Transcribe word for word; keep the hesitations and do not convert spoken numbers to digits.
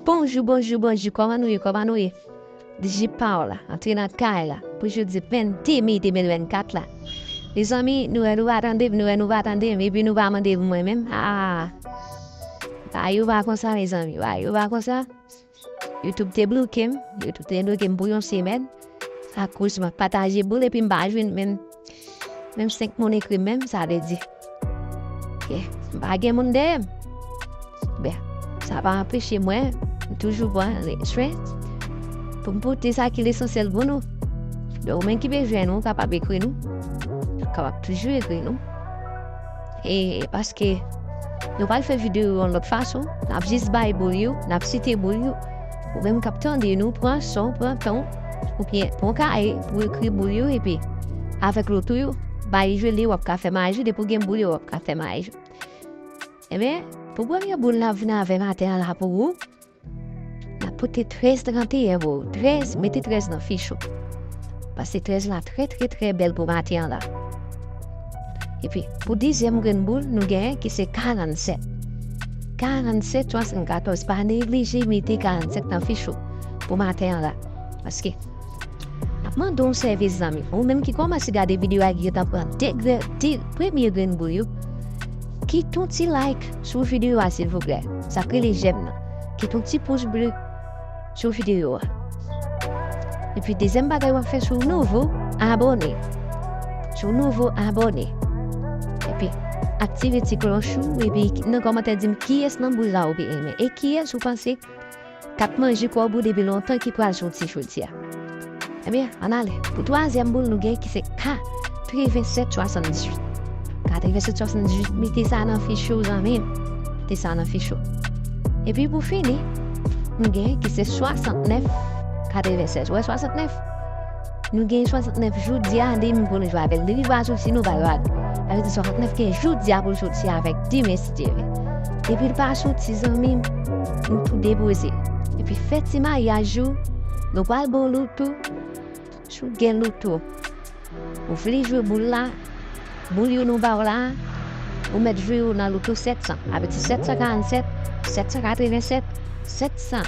Bonjou, bonjou, bonjou. Kòman nou ye? Kòman nou ye? Digi Paola, antre nan kay la. Pou jodi vennde me de mil vennkat la. Mezanmi, nou wè nou pa tande m, nou wè nou pa tande m, epi nou pa mande m mwen menm. Ah! Bagay yo pa konsa, mezanmi. Bagay yo pa konsa. YouTube te bloke m. YouTube te bloke m pou yon semèn. Akoz m ap pataje boul epi m pa jwenn menm, menm senk moun ekri m menm, sa vle di. Ok, m pa gen moun dèyè m. Ben, sa pa anpeche mwen, m toujou pran swen pou m pote sa ki lesansyèl pou nou. Donk, ou menm ki bezwen nou, ou kapab ekri nou. Ou kapab toujou ekri nou. E paske nou pral fè videyo yon lòt fason, n ap jis bay boul yo, n ap site boul yo. Ou menm k ap tande nou, pran son, pran tan, oubyen pran kaye pou ekri boul yo, epi avèk loto yo, bay jwe li, w ap ka fè maji, depi w gen boul yo, w ap ka fè maji. Ebyen, pou premye boul n ap vin avè maten an la pou ou, n ap pote trèz trannteyen pou ou. Trèz, mete trèz nan fich ou. Paske trèz la trè, trè, trè bèl pou maten an la. Epi, pou dezyèm grenn boul, nou genyen ki se karannsèt. Karannsèt swasannkatòz, pa neglije mete karannsèt nan fich ou pou maten an la. Paske, n ap mande yon sèvis, zanmi. Ou menm ki kòmanse gade videyo a, ki gentan pran de grenn, de premye grenn boul yo, kite yon ti like sou videyo a, silvouplè. Sa k rele jèm nan. Kite yon ti pous ble sou videyo a. Epi, dezyèm bagay w ap fè, si w nouvo, abòne. Si w nouvo, abòne. Epi, aktive ti klòch ou, epi nan kòmantè di m kiyès nan boul la ou te renmen. E kiyès ou panse k ap manje kòb ou depi lontan ki pral soti jodi a. Ebyen, ann ale. Pou twazyèm boul, nou gen ki se katrevensèt swasanndizuit. Katrevensèt swasanndizuit, mete sa nan fich ou, zanmi m. Mete sa nan fich ou. Epi pou fini, nou gen ki se swasantnèf katrevensèz. Ou wè swasantnèf? Nou gen swasantnèf jodi a, depi pou nou jwe avè l. Depi pa soti, nou pa jwe avè l. Sa vle di swasantnèf gen jodi a pou l soti avèk demen, si Dye vle. Depi l pa soti, zanmi m, nou tou depoze. Epi fè ti mayaj ou, nou pral ba w loto. Si w gen loto, ou vle jwe boul la, boul yo nou ba w la, ou mèt jwe yo nan loto sèt san. Sa vle di sèt san karannsèt, sèt san katrevensèt, sèt san.